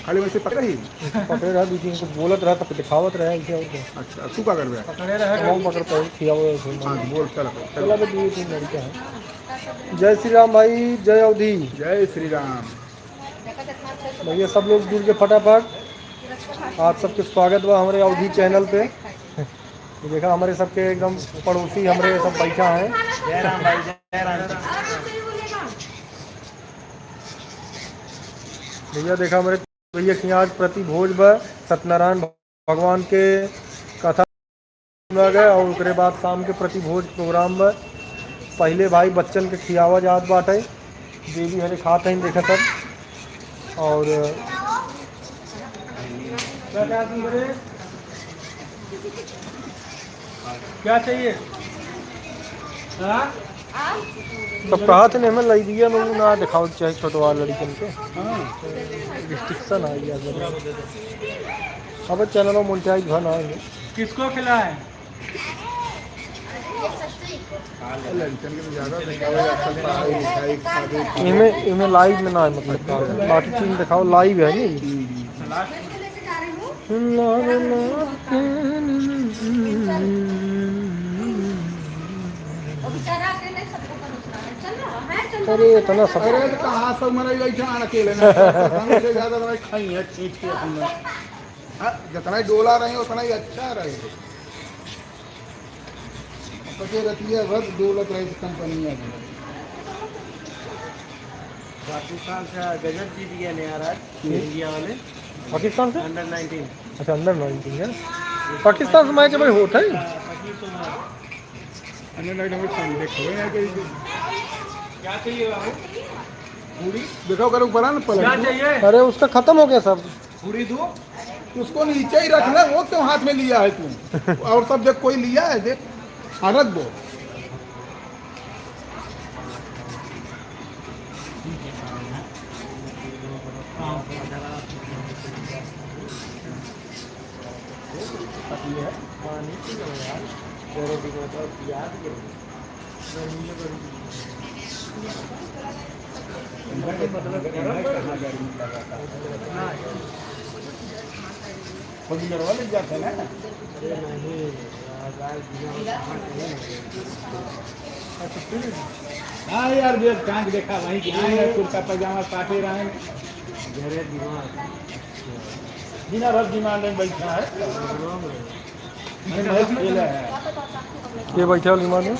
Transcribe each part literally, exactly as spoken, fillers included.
खाली वैसे पकड़े ही? पकड़े रहा, दो तीन को बोलत रहा, तब दिखावत रहा, ऐसे और क्या। अच्छा, तू का करबे? पकड़े रहा, हम पकड़ते हैं, खियावे ऐसे। हाँ, बोल, चल, चल। चला बे, दो तीन लड़के हैं। जय श्री राम भाई, जय अवधी। जय श्री राम। भैया, सब लोग जुड़ के फटाफट, आप सबके स्वागत बा हमरे अवधी channel पे। ये देखा, हमरे सबके एकदम पड़ोसी हमरे सब बैठा है। जय राम भाई, जय राम। भैया, देखा, हमरे भैया के यहाँ आज प्रतिभोज बा, सत्यनारायण भगवान के कथा सुना गया और ओकरे बाद शाम के प्रतिभोज program बा। पहिले भाई बच्चन के खियावा जात बाटे, जे भी हरे खात हैं, देखा सब। और क्या, क्या तुम बोले? क्या चाहिए? हाँ? तब कहा थे, हमें लाई दिया, मैं ना दिखाओ चाहे छोटवा लड़कन के। हाँ। Restriction आ गया। अब channel monetize भर ना आएंगे। किसको खिलाएं? लड़कन के तो ज्यादा दिखावे, आजकल पढ़ाई लिखाई, खावे पीवे। इमे, इमे live में ना है, मतलब, बाकी चीज दिखाओ, live है ये। हम्म। अरे, इतना सब अरे, तो कहाँ सब मनई बैठा हैं अकेले में? सबसे ज्यादा मनई खाई है, खींच के अपने। हाँ, जितना ही डोला रहे, उतना ही अच्छा रहे। तो ये रतिया भर डोलत रहे, कंपनी है। पाकिस्तान से गजब जीत गया नया राज, हम्म। इंडिया वाले। पाकिस्तान से? Under nineteen। अच्छा, under nineteen है। पाकिस्तान से match भाई होता है? Under nineteen में खाली देखो, ये है कि क्या चाहिए बाबू? पूरी देखो, अगर ऊपर आ ना पलंग। क्या चाहिए? अरे, उसका खत्म हो गया सब। पूरी दो। उसको नीचे ही रखना, वो क्यों हाथ में लिया है तू? और सब देख, कोई लिया है, देख। हाँ, रख दो। हाँ यार, देख, टांग देखा वहीं की, हाँ यार, कुर्ता पजामा काटे रहे। बिना भर demand में बैठा है। मैं match खेला है। ये बैठा demand में?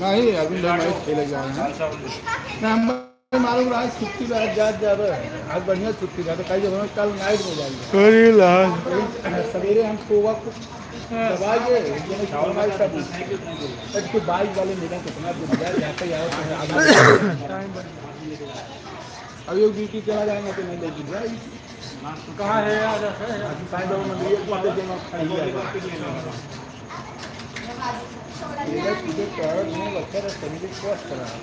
नहीं, अभी मैं match खेले जा रहे हैं। ना, हम मालूम रहा, छुट्टी रहा, जात जाबे। आज बढ़िया छुट्टी रहा, तो कल जब हम कल night में जाएंगे। अरे लाल। सवेरे हम सोवा को दबाइए, ये नहीं सोवा सब। एक तो bike वाले मिला, कितना दिन गया, जाते आओ तो आगे। अब ये duty चला जाएंगे तो नहीं लेके जाएगी। कहाँ है यार? आज साईं बाबा मंदिर को आते दिन खड़ी है। ये तो पैर में लग रहा है, शरीर स्वस्थ रहा।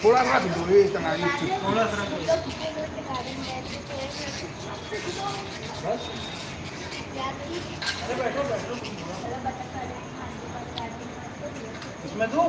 थोड़ा रख दो, ये इतना ही। थोड़ा सा रख दो। बस। इसमें दो।